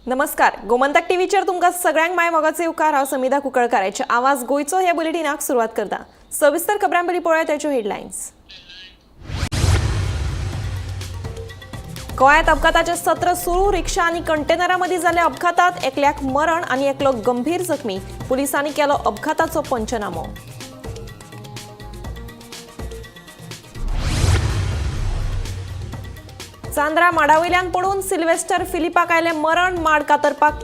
नमस्कार, गोमंतक टीव्हीचेर तुमकां सगळ्यांक माय मोगाचे उपकार. हांव समिधा कुंकळकार. आवाज गोंयचो ह्या बुलेटिनाक सुरवात करता. सविस्तर खबरां पयलीं पळोवया त्याच्यो हेडलायन्स. गोंयांत अपघाताचे सत्र सुरू. रिक्षा आनी कंटेनरा मदीं जाल्ल्या अपघातात एकल्याक मरण आनी एकलो गंभीर जखमी. पुलिसांनी केलो अपघाताचो पंचनामो. चांद्रा माडावयल्यान पडून सिल्वेस्टर फिलिपाक आयलें मरण. माड कातरपाक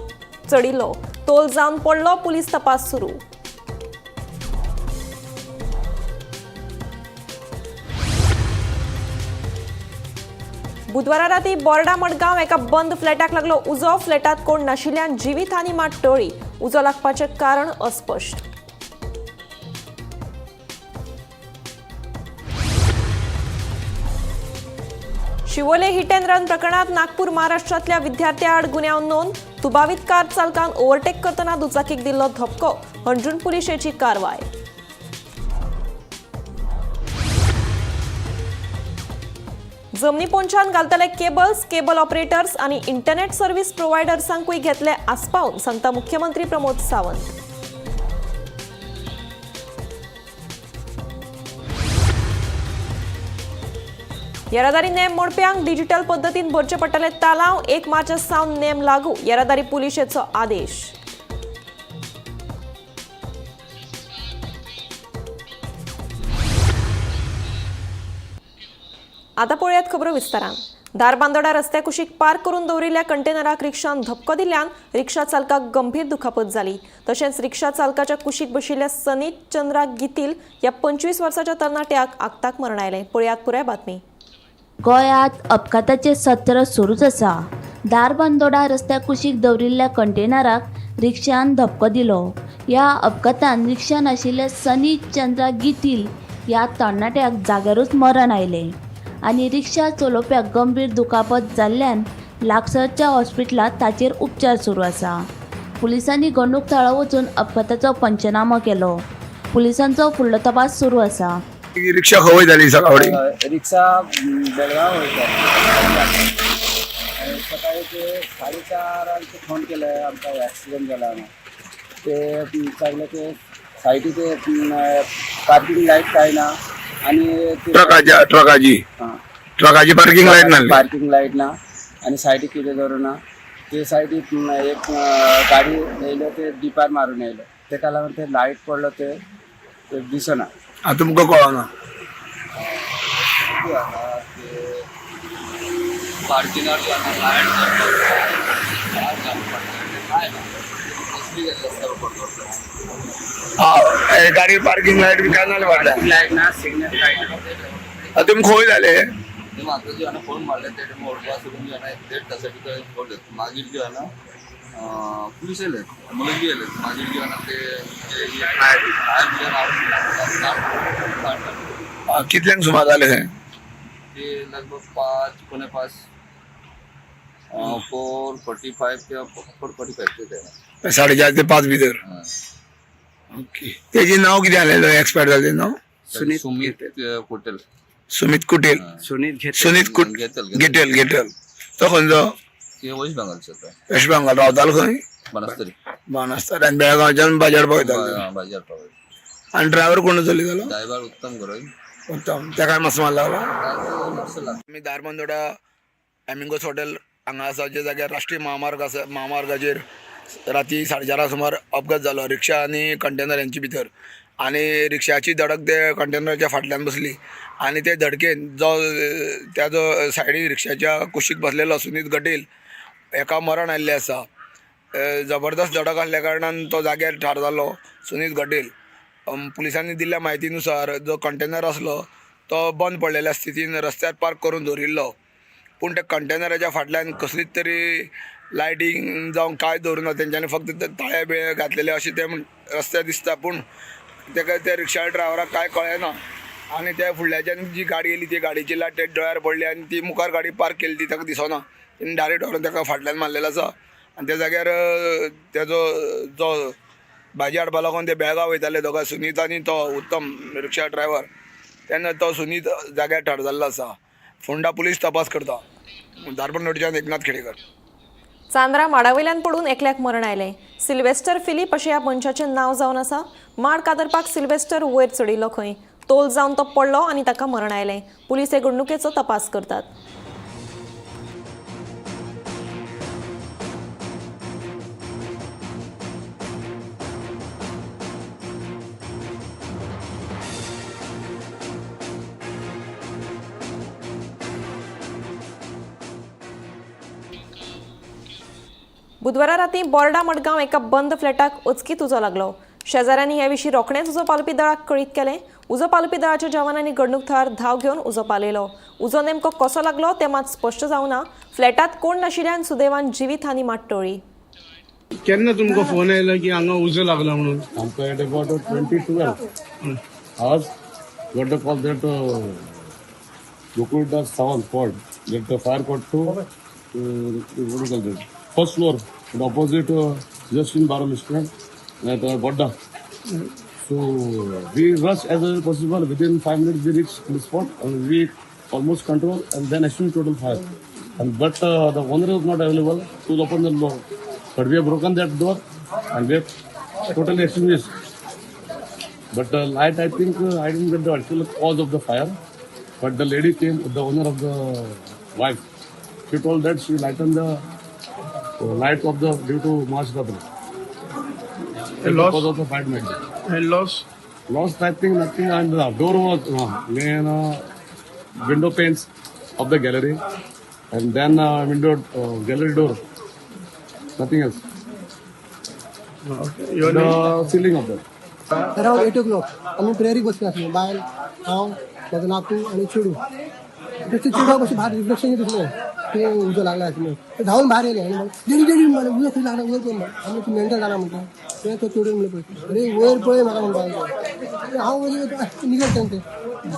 चडिल्लो, तोल जावन पडलो. पुलीस तपास सुरू. बुधवारा राती बोर्डा मडगांव एका बंद फ्लॅटाक लागलो उजो. फ्लॅटात कोण नाशिल्ल्यान जिवीत हानी मात टळ्ळी. उजो लागपाचें कारण अस्पश्ट. शिवोले हिट अँड रन प्रकरणात नागपूर महाराष्ट्रातल्या विद्यार्थ्याआड गुन्यांव नोंद. दुबावीत कार चालकान ओव्हरटेक करतना दुचाकीक दिल्लो धपको. हणजूण पुलिशेची कारवाय. जमनी पोंच्यान घालतले केबल्स, केबल ऑपरेटर्स आणि इंटरनेट सर्व्हिस प्रोव्हायडर्सांकूय घेतले आस्पावन, सांगता मुख्यमंत्री प्रमोद सावंत. येरादारी नेम मोडप्यांक डिजिटल पद्दतीन भरचे पडटले तालांव. 1 मार्च सावन नेम लागू. येरादारी पुलिशेचो आदेश. आता पळोवयात खबरो विस्तारान. धारबांदोडा रस्त्या कुशीक पार्क करून दवरिल्ल्या कंटेनराक रिक्षान धपको दिल्ल्यान रिक्षा चालकाक गंभीर दुखापत जाली. तशेंच रिक्षा चालकाच्या कुशीक बशिल्ल्या सनीत चंद्रा गितील ह्या 25 वर्साच्या तरणाट्याक आक्ताक मरण आयलें. पळयात पुराय बातमी. गोंयांत अपघाताचें सत्र सुरूच आसा. धारबांदोडा रस्त्या कुशीक दवरिल्ल्या कंटेनराक रिक्षान धपको दिलो. ह्या अपघातान रिक्षान आशिल्ल्या सनी चंद्रा गितील ह्या तरणाट्याक जाग्यारूच मरण आयलें आनी रिक्षा चलोवप्याक गंभीर दुखापत जाल्ल्यान लागसरच्या हॉस्पिटलांत ताचेर उपचार सुरू आसा. पुलिसांनी घडणूक थळार वचून अपघाताचो पंचनामो केलो. पुलिसांचो फुडलो तपास सुरू आसा. रिक्षा खंय जाली सकाळी? रिक्षा बेळगांव वयता आनी सकाळी ते 4:30 फोन केले, आमकां एक्सिडंट जाला म्हणून. ते सगळे ते सायडी ते पार्किंग लायट काय ना आनी ते ट्रकाच्या ट्रकाची हां. ट्रकाची पार्किंग लायट नासली. पार्किंग लायट ना आनी सायडीक कितें दवरूं ना. ते सायडीक एक गाडी येयले, ते डिपार मारून येयले. तेका लागून ते लायट पडलो, ते ते दिसना. आतां तुमकां कळना? पार्किंगार जो आहे लायट काय रस्त्यावर पडतो. हा, गाडी पार्किंग लायट बी काय नासले फाटल्यान. लायट ना, सिग्नल लायट ना. आतां तुमकां खंय जाले? ते म्हाका जे आहे ना फोन मारले, ते ओळखा सोडून जे आहे ना एक देड तासा भितर बोलले. मागीर जे आहे ना पुलीस येयले, एम्बुलन्स बी येयले. मागीर जे आहे ना ते हा, कितल्यांक सुमार जालें थंय? ते लगभग 4:55, 4:45 किंवा 4:45 ते टायमार. 4:30 ते 5 भितर. ओके, तेजें नांव कितें आसलें, एक्सपायर जालें नांव? सुनीत. सुमित होटेल. सुमित कुटेल. सुनीत घेत. सुनीत कुट घेतल. Gettell Gettell. तो खंयचो? ते वेस्ट बेंगालचे तो. वेस्ट बेंगाल. रावतालो खंय? बनस्तरी. बाणस्तारी. आनी बेळगांवच्यान बाजार पावयतालो? बाजार पावय. आनी ड्रायव्हर कोण चलयतालो? ड्रायव्हर उत्तम गरई. उत्तम. तेकाय मातसो मार लागलो? मातसो लागलो. आमी धारबांदोडा एमिंगोस हॉटेल हांगा आसा, जे जाग्यार राष्ट्रीय महामार्ग आसा. महामार्गाचेर राती 4:30 सुमार अपघात जालो रिक्षा आनी कंटेनर यांचे भितर आनी रिक्षाची धडक ते कंटेनराच्या फाटल्यान बसली आनी ते धडकेन जो त्या जो सायडीन रिक्षाच्या कुशीक बसलेलो सुनीत गटेल हेका मरण आयिल्लें आसा. जबरदस्त धडक आसल्या कारणान तो जाग्यार ठार जालो सुनीत गटेल. पुलिसांनी दिल्ल्या म्हायतीनुसार जो कंटेनर आसलो तो बंद पडलेल्या स्थितीन रस्त्यार पार्क करून दवरिल्लो, पूण त्या कंटेनराच्या फाटल्यान कसलीच तरी लायटींग जावं कांय दवरूं ना तेंच्यांनी, फक्त ते ताळे बिळे घातलेले अशें ते रस्त्यार दिसता. पूण तेका त्या रिक्षा ड्रायव्हराक कांय कळ्ळें ना आनी त्या फुडल्याच्यान जी गाडी येयली ती गाडयेची लायट त्या दोळ्यार पडली आनी ती मुखार गाडी पार्क केली ती ताका दिसना. तेणी डायरेक्ट व्हरून ताका फाटल्यान मारलेलो आसा आनी त्या जाग्यार तेजो जो भाजी हाडपा लागून ते बेळगांव वयताले दोगां, सुनीत आनी तो उत्तम रिक्षा ड्रायव्हर, तेन्ना तो सुनीत जाग्यार ठार जाल्लो आसा. फोंडा पुलीस तपास करता. धारबांदोडच्यान एकनाथ खेडेकर. चांद्रा माडावयल्यान पडून एकल्याक मरण आयलें. सिल्वेस्टर फिलीप अशें ह्या मनशाचें नांव जावन आसा. माड कादरपाक सिल्वेस्टर वयर चडिल्लो खंय, तोल जावन तो पडलो आनी ताका मरण आयलें. पुलीस हे घडणुकेचो तपास करतात. बुधवारा राती बोर्डा मडगांव एका बंद फ्लॅटाक अचकीत उजो लागलो. शेजाऱ्यांनी हे विशीं रोखडेंच उजो पालोवपी दळाक कळीत केलें. उजो पालोवपी दळाच्या जवानांनी घडणूक थळार धांव घेवन उजो पालयलो. उजो नेमको कसो लागलो तें मात स्पश्ट जावना. फ्लॅटात कोण नाशिल्ल्यान सुदैवान जिवीत हानी मात टळ्ळी. केन्ना तुमकां फोन आयलो की हांगा उजो लागला म्हणून? आमकां at about 11:40 hours got the call that Gokuldas Sawant called that the fire caught to what do you call that? First floor, the opposite just in Baram Stand at Bodda. So we rushed as well as possible. Within 5 minutes we reached the spot and we almost control and then assumed total fire. And but the owner was not available to open the door. But we have broken that door and we have totally extinguished. But the light, I think, I didn't get the actual cause of the fire. But the lady came, the owner of the wife. She told that she lightened the light of the due to Mahashivratri. The Loss? cause of the fire might be. Loss? Lost, I think, nothing. And the door was main window panes of the gallery, and then window gallery door. Nothing else. Okay. Your The name? Ceiling of that. Around 8 o'clock आमी प्रेयरीक बसले आसले. बायल, हांव, म्हाजो नातू आनी चेडूं. ते चेडवाक कशें भायर रिफ्लेक्शन दिसलें तें उजो लागला आसलें. ते धांवन भायर येयलें आनी म्हणलें, डेडी डेडी म्हणलें, उजो खंय लागला, वयर पळय म्हणलें. आमी मेंटल जाला म्हणटा तें तो चेडून म्हणलें, पळय अरे वयर पळय म्हाका म्हणटा. हांव वयर निघत तें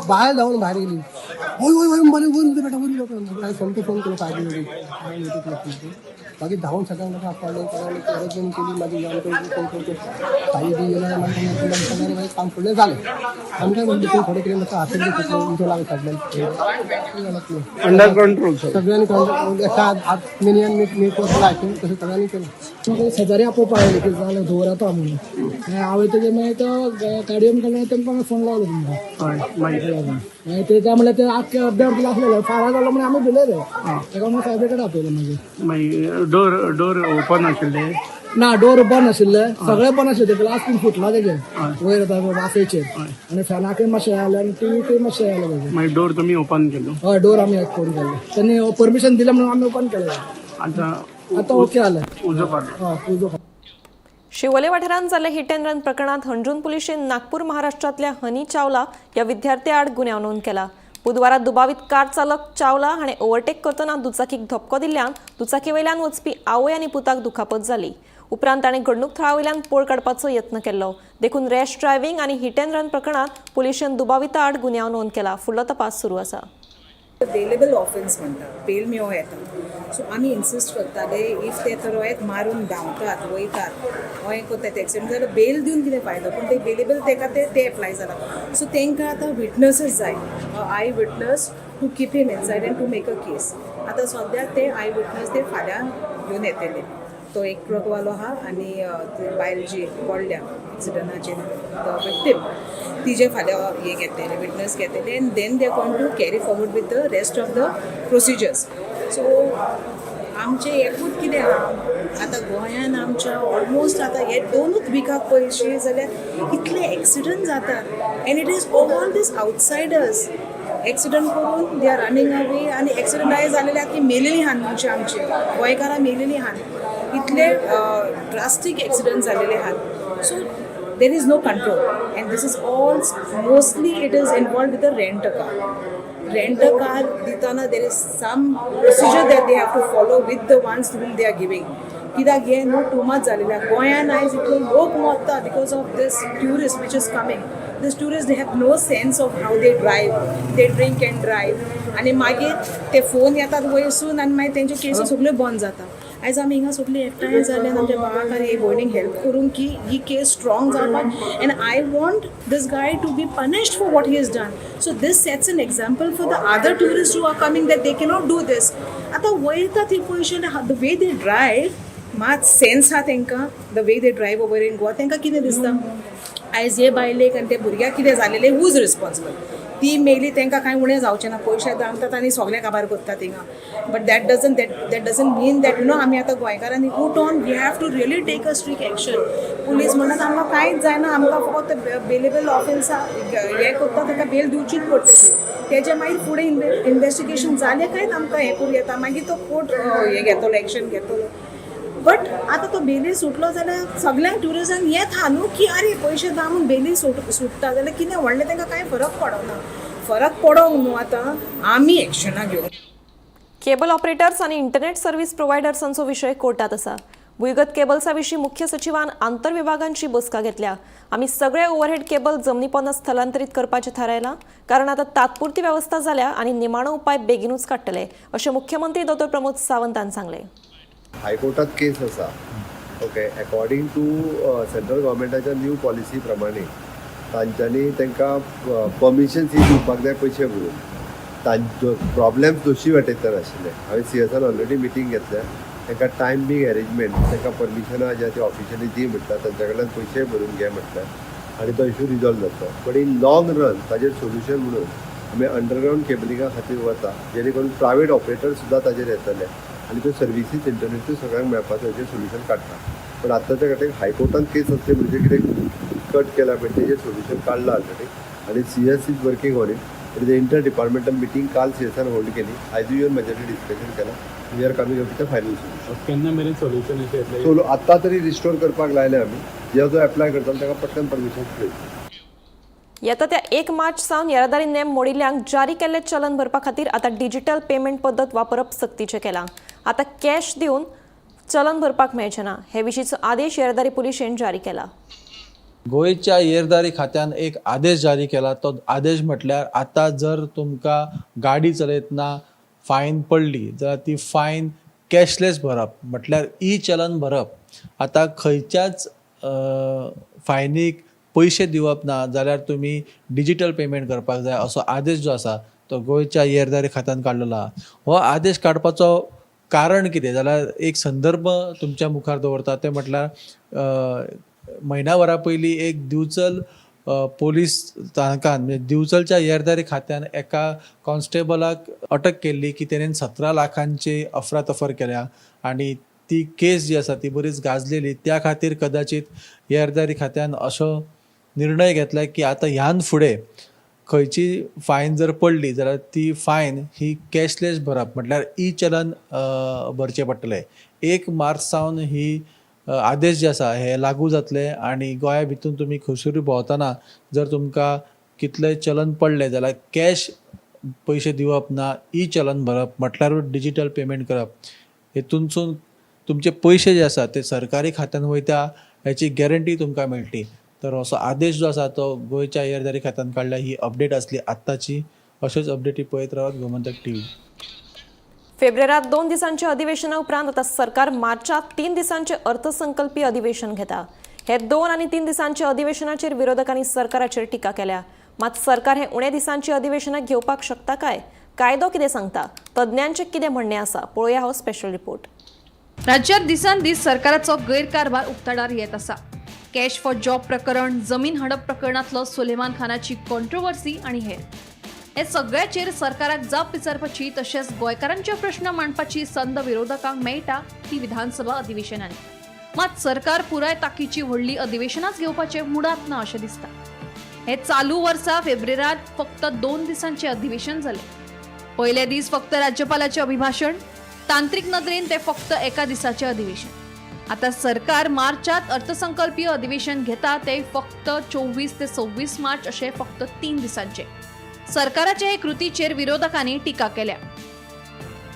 बायल धांवन भायर येयली. वय वय वय म्हणलें, वयर उजो बेटा, वयर उजो. हांवें सोमतो फोन केलो फायर ब्रिगेडीक 8 o'clock. मागीर धांवन सगळ्यांक म्हाका आपडलें, सगळ्यांनी अरेंजमेंट केली. मागीर आमकां कोण कोण साई बी येयले. मागीर सगळ्यांनी मागीर काम फुडलें जालें. आमकां म्हणजे थोडें कितें मातसो हातीन घेतलें, उजो लागलो फाटल्यान. Under control sir. सगळ्यांनी एका हात मिनियन मी कोसला तशें सगळ्यांनी केलें. म्हाका शेजारी आपोवपा आयले की जालें धुंवर येता म्हणून. मागीर हांवें तेजे मागीर तो गाडयेन गेलो, तेमकां फोन लावलो तुमकां. हय, मागीर मागीर ते काय म्हणल्यार ते आख्खे अर्दे अर्दे आसलेले फारा जालो म्हणून आमी भिले रे. तेका मागीर फायर ब्रिगेड आपयलें मागीर. मागीर डोर डोर ओपन आशिल्ले? ना, डोर बंद आशिल्ले, सगळे बंद आशिल्ले. ग्लास बीन फुटला तेजे वयर येता वाफेचेर आनी फॅनाकय मातशें आलें आनी टिवीकय मातशें आलें तेजें. मागीर डोर तुमी ओपन केलो? हय, डोर आमी ओपन केल्ले. त्यांनी परमिशन दिलें म्हणून आमी ओपन केलें. आतां आतां ओके जालें. उजो पाडलो? हय, उजो. शिवोले वाठारांत जाल्ले हिट अँड रन प्रकरणात हणजूण पुलिशेन नागपूर महाराष्ट्रांतल्या हनी चावला ह्या विद्यार्थ्या आड गुन्यांव नोंद केला. बुधवारा दुबावीत कार चालक चावला हाणें ओव्हरटेक करतना दुचाकीक धपको दिल्ल्यान दुचाकी वयल्यान वचपी आवय आनी पुताक दुखापत जाली. उपरांत ताणें घडणूक थळा वयल्यान पळ काडपाचो यत्न केल्लो. देखून रॅश ड्रायव्हिंग आनी हिट अँड रन प्रकरणात पुलिशेन दुबाविता आड गुन्यांव नोंद केला. फुडलो तपास सुरू आसा. बेलेबल ऑफेन्स म्हणटा, बेल मेळो येता. सो आमी इन्सिस्ट करताले, if ते तर रोयत मारून धांवतात वयतात हें करतात, एक्सिडंट जाल्यार बेल दिवन कितें फायदो? पूण ते बेलेबल तेका ते ते एप्लाय जाला. सो तांकां आतां विटनसीस जाय, eye witness to keep him inside and to make a case. आतां सद्याक ते I witness ते फाल्यां घेवन येतले. तो एक ट्रकवालो आहा आनी ती बायल जी पडल्या एक्सिडंटाचेर, the victim, तिजे फाल्यां हे घेतले, विटनस घेतले, and then they going to carry forward with the rest of the procedures. So आमचें एकूच कितें आहा, आतां गोंयान आमच्या ऑलमोस्ट आतां हे दोनूच विकाक पळयशी जाल्यार इतले एक्सिडंट जातात and it is all these outsiders. Accident करून they are running away आनी एक्सिडंट आयज जालेले आहात की मेलेली आहात मनशां, आमची गोंयकारां मेलेली आहात. इतले ड्रास्टीक एक्सिडंट जालेले आहात. So there is no control and this is all mostly it is involved with the rent a car. Rent a car दिताना there is some procedure that they have to follow with the ones whom they are giving. कित्याक हें न्हू too much जालेलें आहा गोंयान. आयज इतलो लोक मरता because of this tourist which is coming. This tourist, they have no sense of how they drive. They drink and drive आनी मागीर ते फोन येतात वयरसून आनी मागीर तेंच्यो केसी सगल्यो बंद जाता. आयज आमी हिंगा सगळीं एकठांय जाले आनी आमच्या बाबाक आनी भयणीक हेल्प करूंक की ही केस स्ट्रॉंग जावपाक, and I want this guy to be punished for what he has done. So this sets an example for the other tourists who are coming that they cannot do this. आतां वयता थंय पयशे, the way they drive, मात sense आहा तांकां? The way they drive over in Goa, तांकां कितें दिसता? आयज हे बायलेक आनी त्या भुरग्याक कितें जालेलें, who is responsible? ती मेली, तांकां कांय उणें जावचें ना. पयशे दामतात आनी सगळें काबार करता थिंगा. But that doesn't mean that आमी आतां गोंयकारांनी उठोन we have to really take a strict action. Police म्हणटात आमकां कांयच जायना, आमकां फकत बेलेबल ऑफेन्स हें करता, ताका बेल दिवचीच पडटली. तेजे मागीर फुडें इन्वेस्टिगेशन जालें कांयच आमकां हें करूं येता, मागीर तो कोर्ट हें घेतलो, एक्शन घेतलो. बट आतां तो बेली सुटलो जाल्यार सगल्यांक ट्युरिझम येत हा न्हू की आरे, पयशे दामून बेली सुट्टा जाल्यार कितें व्हडलें तांकां कांय फरक पडना. फरक पडोंक न्हू, आतां आमी एक्शनां घेवंक. केबल ऑपरेटर्स आनी इंटरनेट सर्व्हिस प्रोव्हायडर्सांचो विशय कोर्टात आसा. भुंयगत केबल्सा विशीं मुख्य सचिवान आंतरविभागांची बसका घेतल्या. आमी सगळे ओव्हरहेड केबल जमनीपोंदा स्थलांतरीत करपाचें थारायलां, कारण आतां तात्पुरती वेवस्था जाल्या आनी निमाणो उपाय बेगिनूच काडटले, अशें मुख्यमंत्री दोतोर प्रमोद सावंतान सांगलें. हायकोर्टात केस आसा, ओके. अकॉर्डिंग टू सेंट्रल गव्हर्मेंटाच्या न्यू पॉलिसी प्रमाणे तांच्यांनी तांकां परमिशन्स ही दिवपाक जाय पयशे भरून. तांचो प्रॉब्लेम्स दोशी वाटेंतल्यान आशिल्ले. हांवें सीएसान ऑलरेडी मिटींग घेतल्या. तांकां टायम बींग अरेंजमेंट, तांकां परमिशनां जी आहा ती ऑफिशियली दी म्हटल्यार, तांच्या कडल्यान पयशे भरून घे म्हटल्यार आनी तो इशू रिजॉल्व जातलो. बट इन लॉंग रन ताजेर सोल्युशन म्हणून आमी अंडरग्रावंड केबलिंगा खातीर वता, जेणे करून प्रायवेट ऑपरेटर सुद्दां ताजेर येतले आनी त्यो सर्विसीस इंटरनेटच्यो सगळ्यांक मेळपाचो हेजेर सोल्युशन काडटा. पण आत्ताच्या खातीर हायकोर्टान केस आसली म्हणजे कितें कट केला पळय, तेजेर सोल्युशन काडलां ऑलरेडी आनी CS is working on it. It is inter departmental meeting काल सीएसान होल्ड केली. आयजूय येवन म्हज्या डिस्कशन केलां. We are coming up with a final solution. केन्ना मेरेन सोल्युशन अशें येतलें? सो आत्तां तरी रिस्टोर करपाक लायलें आमी. जेवा जो एप्लाय करतालो ताका पटकन परमिशन मेळटलें. येता त्या 1 मार्च सावन येरादारी नेम मोडिल्ल्यांक जारी केल्ले चलन भरपा खातीर आतां डिजिटल पेमेंट पद्दत वापरप सक्तीचें केलां. आतां कॅश दिवन चलन भरपाक मेळचें ना. हे विशींचो आदेश येरादारी पुलिशेन जारी केला. गोंयच्या येरदारी खात्यान एक आदेश जारी केला. तो आदेश म्हटल्यार आतां जर तुमकां गाडी चलयतना फायन पडली जाल्यार ती फायन कॅशलेस भरप, म्हटल्यार ई चलन भरप. आतां खंयच्याच फायनीक पयशे दिवप ना जाल्यार तुमी डिजिटल पेमेंट करपाक जाय, असो आदेश जो आसा तो गोंयच्या येरदारी खात्यान काडलेलो आहा. हो आदेश काडपाचो कारण कितें जाल्यार एक संदर्भ तुमच्या मुखार दवरता. तें म्हटल्यार म्हयन्या पयलीं एक दिवचल पोलीस स्थानकान, म्हणजे दिवचलच्या येरदारी खात्यान एका कॉन्स्टेबलाक अटक केल्ली की तेणेन 17 लाखांची अफरातफर केल्या आनी ती केस जी आसा ती बरीच गाजलेली. त्या खातीर कदाचित येरदारी खात्यान असो निर्णय घेतला की आतां ह्यान फुडें खंयची फायन जर पडली जाल्यार ती फायन ही कॅशलेस भरप, म्हटल्यार ई चलन भरचें पडटलें. 1 मार्च सावन ही आदेश जे आसा हे लागू जातले आनी गोंया भितून तुमी खंयसरूय भोंवतना जर तुमकां कितलेंय चलन पडलें जाल्यार कॅश पयशे दिवप ना, ई चलन भरप, म्हटल्यारूच डिजिटल पेमेंट करप. हेतूनसून तुमचे पयशे जे आसा ते सरकारी खात्यान वयता हेची गॅरंटी तुमकां मेळटली. तर असो आदेश जो आसा तो गोंयच्या येरदारी खात्यान काडला. ही अपडेट आसली आत्ताची. अश्योच अपडेटी पळयत रावात गोमंतक टीव्ही. फेब्रेरात 2 दिसांच्या अधिवेशना उपरांत आता सरकार मार्चात 3 दिसांचे अर्थसंकल्पीय अधिवेशन घेता. हे 2 आनी 3 दिसांच्या अधिवेशनाचेर विरोधकांनी सरकाराचेर टिका केल्या. मात सरकार हे उणे दिसांची अधिवेशनां घेवपाक शकता काय? कायदो कितें सांगता? तज्ञांचें कितें म्हणणें आसा? पळोवया हो स्पेशल रिपोर्ट. राज्यात दिसान दीस सरकाराचो गैरकारभार उक्ताडार येत आसा. कॅश फॉर जॉब प्रकरण, जमीन हडप प्रकरणातलो सुलेमान खानाची कॉन्ट्रोवर्सी आणि हेर, हे सगळ्याचेर सरकाराक जाप विचारपाची तशेंच गोंयकारांचे प्रश्न मांडपाची संद विरोधकांक मेळटा ती विधानसभा अधिवेशनांनी. मात सरकार पुराय ताकीची व्हडली अधिवेशनाच घेवपाचे मुडात ना अशें दिसता. हे चालू वर्सा फेब्रेरात फक्त 2 दिसांचे अधिवेशन जालें. पयले दीस फक्त राज्यपालाचें अभिभाशण. तांत्रिक नदरेन ते फक्त एका दिसाचें अधिवेशन. आता सरकार मार्चात अर्थसंकल्पीय अधिवेशन घेता, ते फक्त 24 ते 26 मार्च अशे फक्त 3 दिसांचे. सरकाराचे हे कृतीचेर विरोधकांनी टिका केल्या.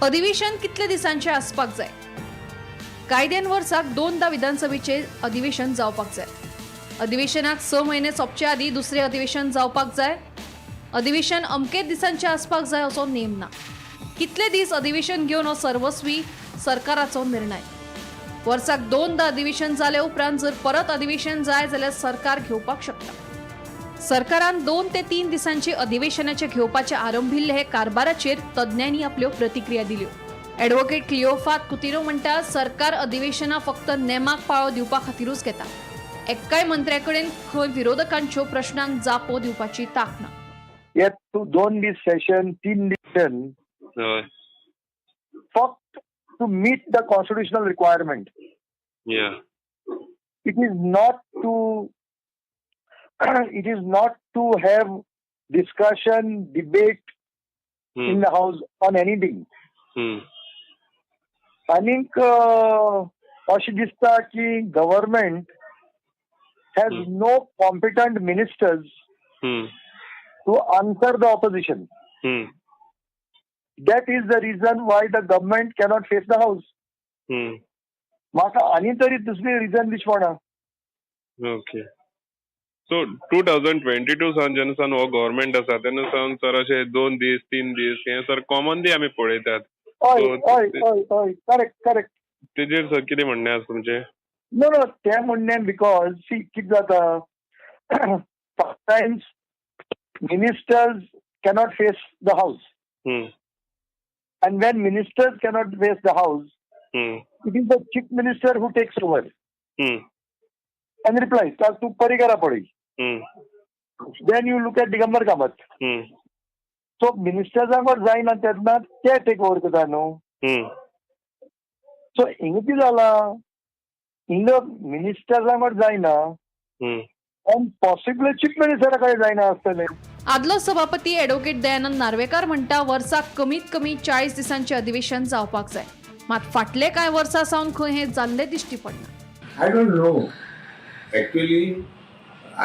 अधिवेशन कितले दिसांचे आसपाक जाय? कायद्यान वर्साक दोनदा विधानसभेचे अधिवेशन जावपाक जाय. अधिवेशनाक 6 म्हयने सोंपचे आदीं दुसरें अधिवेशन जावपाक जाय. अधिवेशन अमकेच दिसांचे आसपाक जाय असो नेम ना. कितले दीस अधिवेशन घेवन हो सर्वस्वी सरकाराचो निर्णय. वर्साक दोनदा अधिवेशन जाले उपरांत जर परत अधिवेशन जाय जाल्यार सरकार घेवपाक शकता. सरकारान 2 ते 3 दिसांचे अधिवेशनाचे घेवपाचे आरंभिल्ले हे कारभाराचेर तज्ञांनी आपल्यो प्रतिक्रिया दिल्यो. ॲडव्होकेट क्लिओफात कुतिरो म्हणटा, सरकार अधिवेशनां फक्त नेमाक पाळो दिवपा खातीरूच घेता. एक्काय मंत्र्या कडेन खंय विरोधकांच्यो प्रश्नांक जापो दिवपाची तांक ना. हे तूं 2 दीस सेशन, 3 दीस सेशन फक्त to meet the constitutional requirement. It is not to it is not to have discussion, debate in the house on anything. आनीक अशें दिसता की government has no competent ministers to answer the opposition. That is the reason why the government cannot face the house. म्हाका आनी तरी दुसरी reason दिश्टी पडना. ओके, सो 2022 सावन जेन्ना सावन हो गव्हर्मेंट आसा तेन्ना सावन सर अशे 2 दीस 3 दीस हे सर कॉमनली आमी पळयतात. हय हय हय हय, करेक्ट करेक्ट. तेजेर सर कितें म्हणणें आसा तुमचें? नो नो, तें म्हणणें because सी कितें जाता, sometimes ministers cannot face the house. And when ministers cannot face the house, it is the chief minister who takes over and replies. तूं परिकरा पळय. Then you look at Digambar Kamat. So मिनिस्टर्सांक जायना तेन्ना ते take over करता न्हू. So हिंगा कितें जालां, हिंगा मिनिस्टर्सांक जायना आनी पॉसिबली चीफ मिनिस्टरा कडेन जायना आसतलें. आदलो सभापती ॲडव्होकेट दयानंद नार्वेकार म्हणटा, वर्साक कमीत कमी 40 दिसांचे अधिवेशन जावपाक जाय. मात फाटले कांय वर्सां सावन खंय हें जाल्लें दिश्टी पडना. I don't know. Actually,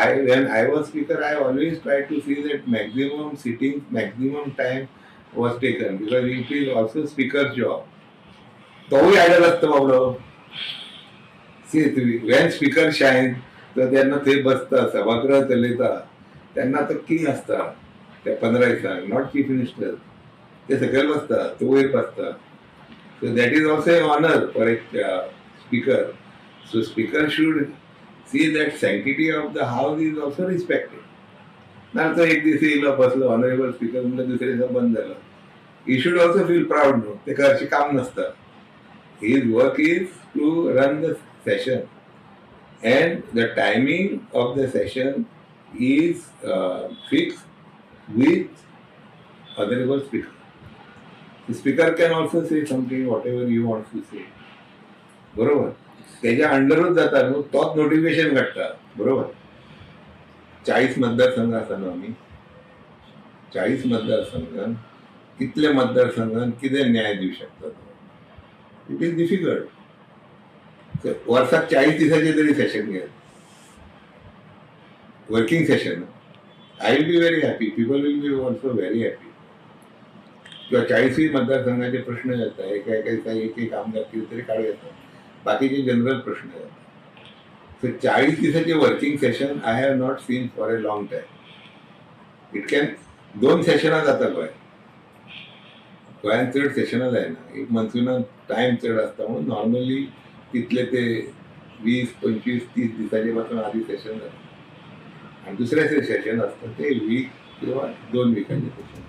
I when I was speaker, I always try to see that maximum sitting, maximum time was taken because it is also speaker's job. तोवूय आयडल आसता बाबडो. सी, when speaker shine, तो तेन्ना थंय बसता, सभागृह चलयता, तेन्ना तो किंग आसता त्या 15 दिसांक, not chief minister. ते सकयल बसता, तो वयर बसता. So that is also a honour for a speaker. So speaker should see that sanctity of the house is also respected. ना तो एक दीस येयलो बसलो ऑनरेबल स्पीकर म्हणल्यार दुसरे दिसा बंद जालो. He should also feel proud न्हू. तेका अशें काम नासता. His work is to run the session and the timing of the session is fixed with honourable speaker. The speaker can also say something, whatever he wants to say. बरोबर, त्याच्या अंडरूच जाता न्हू, तोच नोटिफिकेशन काडटा. बरोबर, 40 मतदारसंघ आसा न्हू आमी, 40 मतदारसंघान कितले मतदारसंघान कितें न्याय दिवं शकता तो? It is difficult. वर्साक 40 दिसाचे तरी सेशन घेत, working session, I will be very happy, people will be also very happy. किंवा 40 मतदारसंघाचे प्रश्न जाता, एका एका दिसा एक एक आमदार कितें तरी काडूं येता, बाकीचे जनरल प्रश्न जाता. सो 40 दिसाचे working session I have not seen for a long time. It can 2 सेशनां जाता गोंयांत. गोंयांत चड सेशनां जायना. एक मॉन्सुनान टायम चड आसता म्हणून नॉर्मली तितले ते 20, 25, 30 दिसाचे पासून आदी सेशन जाता आनी दुसरें सेशन आसता ते वीक किंवा 2 विकांचे सेशन.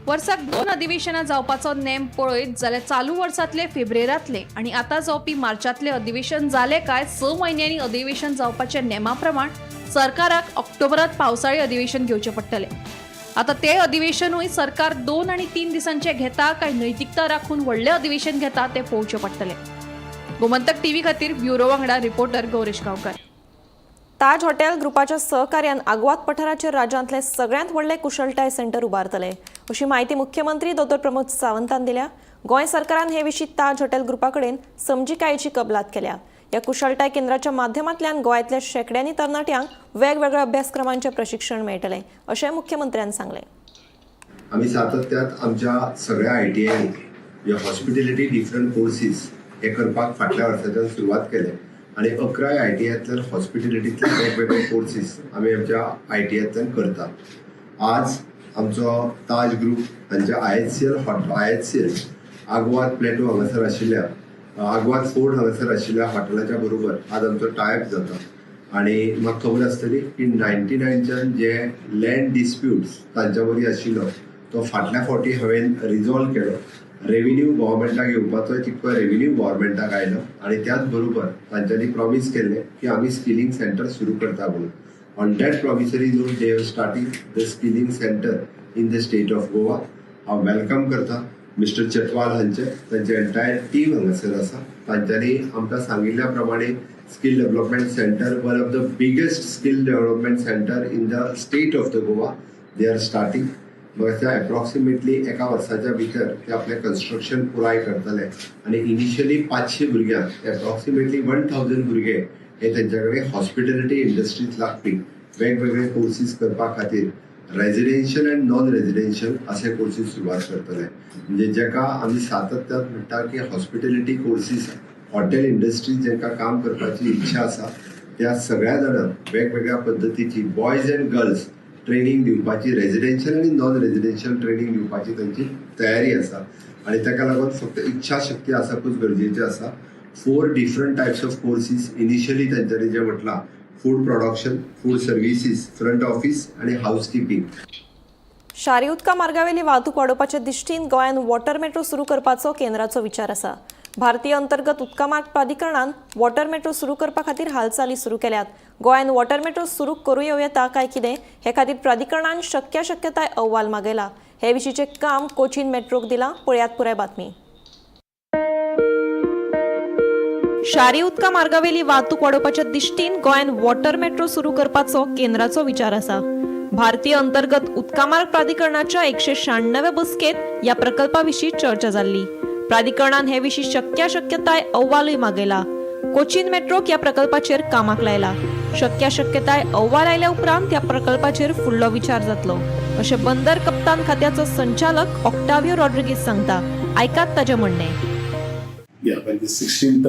वर्साक 2 अधिवेशनां जावपाचो नेम पळयत जाल्यार चालू वर्सांतले फेब्रेरांतले आनी आतां जावपी मार्चांतले अधिवेशन जाले काय 6 म्हयन्यांनी अधिवेशन जावपाच्या नेमा प्रमाण सरकाराक ऑक्टोबरांत पावसाळी अधिवेशन घेवचें पडटलें. आतां तें अधिवेशनूय सरकार 2 आनी 3 दिसांचें घेता काय नैतिकता राखून व्हडलें अधिवेशन घेता तें पळोवचें पडटलें. गोमंतक टीव्ही खातीर ब्युरो वांगडा रिपोर्टर गौरेश गांवकर. ताज हॉटेल ग्रुपाच्या सहकार्यान आगवाद पठाराचेर राज्यांतले सगळ्यांत व्हडलें कुशळटाय सेंटर उबारतले अशी म्हायती मुख्यमंत्री दोतोर प्रमोद सावंतान दिल्या. गोंय सरकारान हे विशीं ताज हॉटेल ग्रुपा कडेन समजिकायेची कबलात केल्या. ह्या कुशळटाय केंद्राच्या माध्यमांतल्यान गोंयांतल्या शेंकड्यांनी तरणाट्यांक वेगवेगळ्या अभ्यासक्रमांचें प्रशिक्षण मेळटलें अशें मुख्यमंत्र्यान सांगलें. आमी सातत्यात आमच्या सगळ्या आयटीआय जे हॉस्पिटेलिटी डिफरंट कोर्सीस हे करपाक फाटल्या वर्साच्यान सुरवात केले आनी 11 आयटीआयंतल्यान हॉस्पिटेलिटींतले वेगवेगळे कोर्सीस आमी आमच्या आयटीआयंतल्यान करतात. आज आमचो ताज ग्रुप हांच्या आयएचसीएल आगवाद प्लेटो हांगासर आशिल्ल्या आगवाद फोर्ट हांगासर आशिल्ल्या हॉटेलाच्या बरोबर आज आमचो टायप जाता आनी म्हाका खबर आसतली की 99च्यान जे लँड डिस्प्यूट्स तांच्या वरी आशिल्लो तो फाटल्या फावटी हांवें रिजॉल्व केलो रेव्हेन्यू गव्हर्मेंटाक येवपाचो तितको रेव्हेन्यू गव्हर्मेंटाक आयलो आनी त्याच बरोबर तांच्यांनी प्रॉमीस केल्लें की आमी स्किलिंग सेंटर सुरू करता म्हणून. On that promissory note they have starting the skilling centre in the state of Goa. हांव welcome करता मिस्टर चटवाल हांचे, तांचे एंटायर टीम हांगासर आसा. तांच्यांनी आमकां सांगिल्ल्या प्रमाणे skill development centre, one of the biggest skill development centre in the state of the Goa, they are starting. म्हाका एप्रॉक्सिमेटली एका वर्साच्या भितर ते आपलें कन्स्ट्रक्शन पुराय करतले आनी इनिशियली 500 भुरग्यांक, एप्रॉक्सिमेटली 1000 भुरगे हे तेंच्या कडेन हॉस्पिटॅलिटी इंडस्ट्रींत लागपी वेगवेगळे कोर्सीस करपा खातीर रेजिडेन्शियल अँड नॉन रेजिडेन्शियल असे कोर्सीस सुरवात करतले. म्हणजे जेका आमी सातत्यान म्हणटा की हॉस्पिटॅलिटी कोर्सीस, हॉटेल इंडस्ट्रीत जेंकां काम करपाची इच्छा आसा त्या सगळ्या जाणांक वेगवेगळ्या पद्दतीची बॉयज अँड गर्ल्स ट्रेनींग दिवपाची, रेजिडेन्शियल आनी नॉन रेजिडेन्शियल ट्रेनींग दिवपाची तांची तयारी आसा. आनी ताका लागून फक्त इच्छाशक्ती आसपूच गरजेचें आसा. 4 different types of courses initially तांच्यांनी जें म्हटलां, food production, food services, front office आनी हावसकिपींग. शारी उदका मार्गावेली वाहतूक वाडोवपाच्या दृश्टीन गोंयांत वॉटर मेट्रो सुरू करपाचो केंद्राचो विचार आसा. भारतीय अंतर्गत उदका मार्ग प्राधिकरणान वॉटर मेट्रो सुरू करपा खातीर हालचाली सुरू केल्यात. गोंयांत वॉटर मेट्रो सुरू करूं येता काय कितें हे खातीर प्राधिकरणान शक्याशक्यताय अहवाल मागयला. हे विशींचें काम कोचीन मेट्रोक दिलां. पळयात पुराय बातमी. शारी उदका मार्गावेली वाहतूक वाडोवपाच्या दृश्टीन गोंयांत वॉटर मेट्रो सुरू करपाचो केंद्राचो विचार आसा. भारतीय अंतर्गत उदका मार्ग प्राधिकरणाच्या 196व्या बसकेंत ह्या प्रकल्पा विशीं चर्चा जाल्ली. प्राधिकरणान हे विशीं शक्याशक्यताय अहवालूय मागयला. कोचीन मेट्रोक ह्या प्रकल्पाचेर कामाक लायला. शक्याशक्यताय अहवाल आयल्या उपरांत ह्या प्रकल्पाचेर फुडलो विचार जातलो अशें बंदर कप्तान खात्याचो संचालक ऑक्टावियो रॉड्रिगीज सांगता. आयकात ताचें म्हणणें. Yeah, when the 16th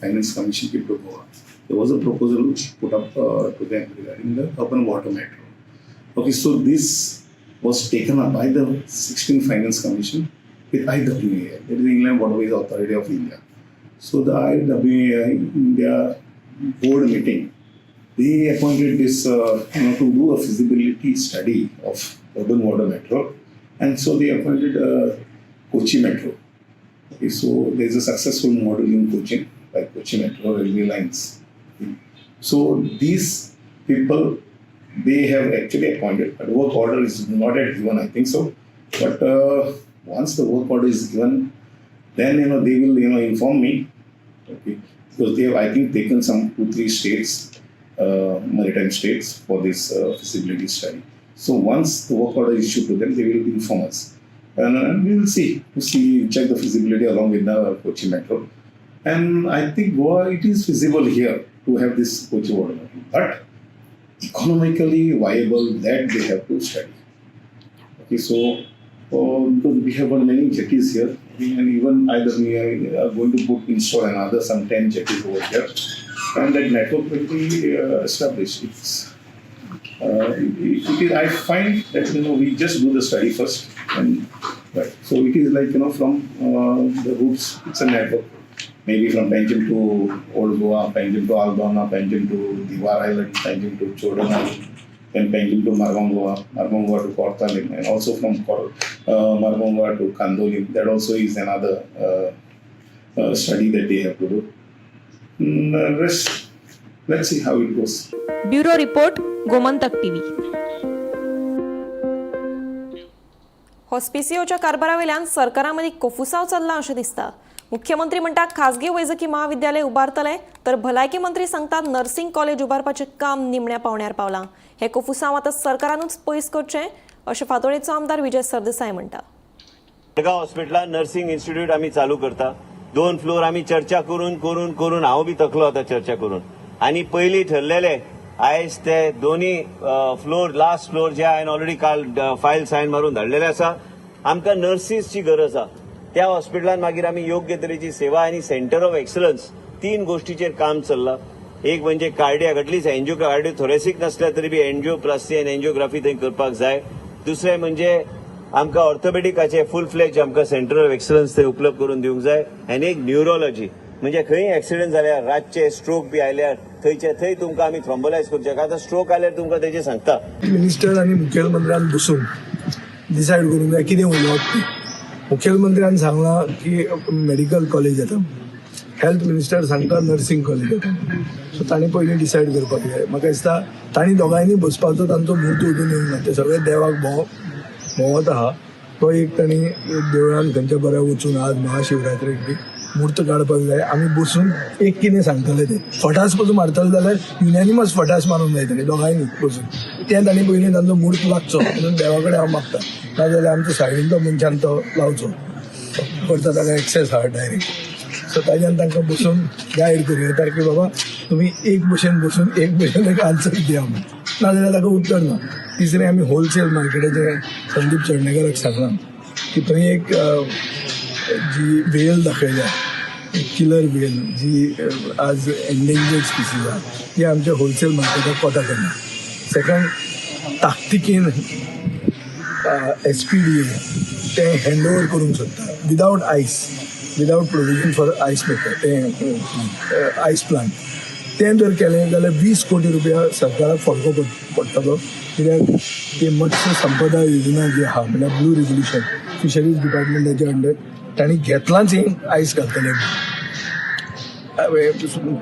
Finance Commission came to Goa, there was a proposal put up to them regarding the urban water metro. Okay, so this was taken up by the 16th Finance Commission with IWAI, that is the Inland Waterways Authority of India. So the IWAI in their board meeting, they appointed this to do a feasibility study of urban water metro, and so they appointed Kochi Metro. Okay, so there is a successful model in Cochin, like Kochi Metro railway lines. Okay. So these people, they have actually appointed, but work order is not yet given, I think so. But once the work order is given, then they will inform me. Okay, because they have, I think, taken some 2-3 states, maritime states for this feasibility study. So once the work order is issued to them, they will inform us. And we will see, check the feasibility along with the Kochi Metro. And I think Goa, it is feasible here to have this Kochi water metro. But economically viable, that they have to study. Okay, so because we have got many jetties here, and even either we are going to install another some 10 jetties over here, and that network will be established. It's it is, I find that we just do the study first, and right. So it is like from the routes, it's a network. Maybe from Panjim to Old Goa, Panjim to Aldona, Panjim to Diwar Island, Panjim to Chodon Island, then Panjim to Margao Goa, Margao Goa to Cortalim, and also from Margao Goa to Candolim. That also is another study that they have to do. Rest, let's see how it goes. Bureau report, Gomantak TV. हॉस्पिसियोच्या कारभारावेल्यान सरकारामदीं कोफुसांव चल्लां अशें दिसता. मुख्यमंत्री म्हणटा खासगी वैजकी महाविद्यालय उबारतले, तर भलायकी मंत्री सांगतात नर्सिंग कॉलेज उबारपाचें काम निमण्या पावण्यार पावलां. हे कोफुसांव आतां सरकारानूच पयस करचें अशें फातोडेचो आमदार विजय सरदेसाय म्हणटा. मडगांव हॉस्पिटलान नर्सिंग इन्स्टिट्यूट आमी चालू करता. 2 फ्लोर आमी चर्चा करून करून करून हांव बी थकलो आतां चर्चा करून. आनी पयलीं ठरलेले आयज ते दोन्ही फ्लोर, लास्ट फ्लोर जे हांवें ऑलरेडी काल फायल सायन मारून धाडलेले आसा. आमकां नर्सीसची गरज आसा. त्या हॉस्पिटलान मागीर आमी योग्य तरेची सेवा आनी सेंटर ऑफ एक्सलन्स 3 गोष्टीचेर काम चल्लां. एक म्हणजे cardiac, at least angio cardio thoracic नासल्यार तरी बी एन्जिओप्लास्टी आनी एन्जिओग्राफी थंय करपाक जाय. दुसरें म्हणजे आमकां ऑर्थोपेडिकाचे फूल फ्लॅज आमकां सेंटर ऑफ एक्सलन्स थंय उपलब्ध करून दिवंक जाय. आनी एक न्युरोलॉजी, म्हणजे खंय एक्सिडंट जाल्यार रातचे स्ट्रोक बी आयल्यार थंयचे थंय तुमकां आमी थ्रोम्बोलायज करचे. आतां स्ट्रोक आल्यार तुमकां तेजें सांगता. मिनिस्टर आनी मुखेलमंत्र्यान बसून डिसायड करूंक जाय कितें उलोवप तें. मुखेलमंत्र्यान सांगलां की मेडिकल कॉलेज येता, हेल्थ मिनिस्टर सांगता नर्सिंग कॉलेज येता. सो तांणी पयलीं डिसायड करपाक जाय. म्हाका दिसता तांणी दोगांयनी बसपाचो तांचो म्हूर्त अजून येवंक ना. ते सगळे देवाक भोंवत आहा. तो एक तांणी देवळान खंयच्या बऱ्या वचून आज महाशिवरात्रेक बी म्हूर्त काडपाक जाय. आमी बसून एक कितें सांगतले, ते फटास पसून मारतले जाल्यार युनॅनिमस फटास मारूंक जाय तांणी दोगांयनी बसून. तें तांणी पयलीं तांचो म्हूर्त लागचो म्हणून देवा कडेन हांव मागता. नाजाल्यार आमच्या सायडींतलो मनशान तो लावचो करता, ताका एक्सेस आहा डायरेक्ट. सो ताज्यान तांकां बसून गायड करूं येता की बाबा तुमी एक भशेन बसून एक भशेन एक आन्सर दिया म्हणून, नाजाल्यार ताका उत्तर ना. तिसरें, आमी होलसेल मार्केटाचें संदीप चेडणेकराक सांगलां की थंय एक जी वेल दाखयल्या, किलर वेल जी आज एन्डेंजर्ड स्पिसीज आहा, ती आमच्या होलसेल मार्केटाक कोता करना. सेकंड, ताकतिकेन SPDA तें हँड ओवर करूंक सोदता without ice, without provision for ice maker, तें आयस प्लांट. तें जर केलें जाल्यार 20 कोटी रुपया सरकाराक फडको पडटलो. कित्याक ती मत्स्य संपदा योजना जी आहा, म्हणल्यार ब्लू रिव्होल्युशन फिशरीज डिपार्टमेंटाच्या अंडर तांणी घेतलांच हें आयस घालतले,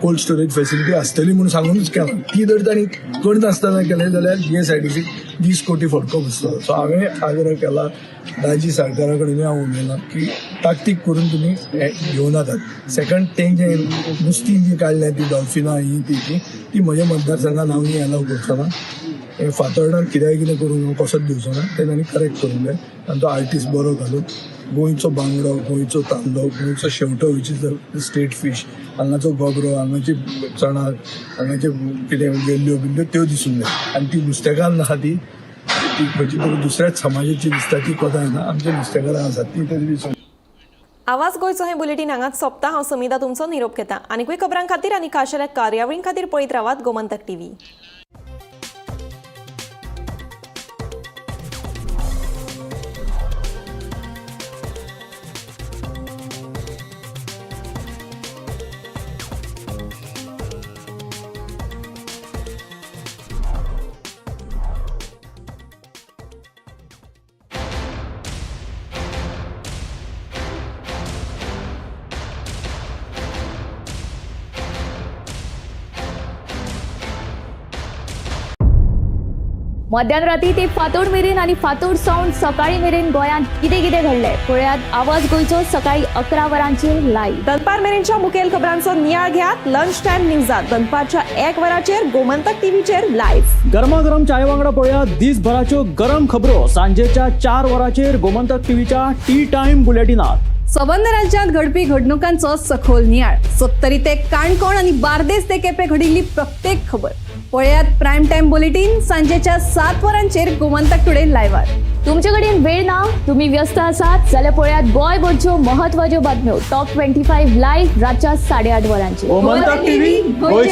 कोल्ड स्टोरेज फेसिलिटी आसतली म्हणून सांगूनच केलां. ती जर तांणी करनासतना केलें जाल्यार GSIDC 20 कोटी फटको बसतलो. सो हांवें आग्रह केला दाजी सरकारा कडेन हांव उलयलां की ताकतीक करून तुमी हें घेवन नाकात. सेकंड, तें जें नुस्तीं जी काडल्या ती डॉल्फिनां ही ती ती म्हज्या मतदारसंघान हांव ही एलाव करचो ना. हें फातर्डान कित्याय कितें करूंक हांव कसोच दिवचो ना. तें तांणी करेक्ट करूंक जाय. तांचो आर्टिस्ट बरो घालून गोंयचो बांगडो, गोंयचो तांदो, गोंयचो शेंवटो which is the state fish, हांगाचो गोबरो, हांगाची चणाक, हांगाचे कितें वेल्ल्यो बिल्ल्यो त्यो दिसूंक जाय. आनी ती नुस्तेकान्न आहा ती ती खंयची तरी दुसऱ्याच समाजाची दिसता, ती कोता येना. आमच्या नुस्तेकारां आसात ती तरी दिसूंक. आवाज गोंयचो हें बुलेटीन हांगाच सोंपता. हांव समिता तुमचो निरोप घेता. आनीकूय खबरां खातीर आनी खाशेल्या कार्यावळीं खातीर पळयत रावात गोमंतक टीव्ही. मध्यान राती ते फातोड मेरेन आनी फातोड सावन सकाळी मेरेन गोंयांत कितें कितें घडलें पळयात आवाज गोंयचो सकाळी 11 वरांचेर लायव्ह. दनपार मेरेनच्या मुखेल खबरांचो नियाळ घेयात लंच टायम न्यूजात दनपारच्या 1 वराचेर गोमंतक टीव्हीचेर लायव्ह. गरमागरम चाय वांगडा पळयात दिसभराच्यो गरम खबरो सांजेच्या 4 वरांचेर गोमंतक टीव्हीच्या टी टायम बुलेटिनात. सबंद राज्यांत घडपी घडणुकांचो सखोल नियाळ, सत्तरी ते काणकोण आनी बार्देस ते केपें घडिल्ली प्रत्येक खबर पळयात प्रायम टायम बुलेटीन सांजेच्या 7 वरांचेर गोमंतक टुडे लायव्हार. तुमचे कडेन वेळ ना, तुम्ही व्यस्त आसात जाल्यार पळयात गोंयभरच्यो महत्वाच्यो बातम्यो टॉप 25 लायव्ह रातच्या 8:30 वरांचेर. गोमंतक टीव्ही.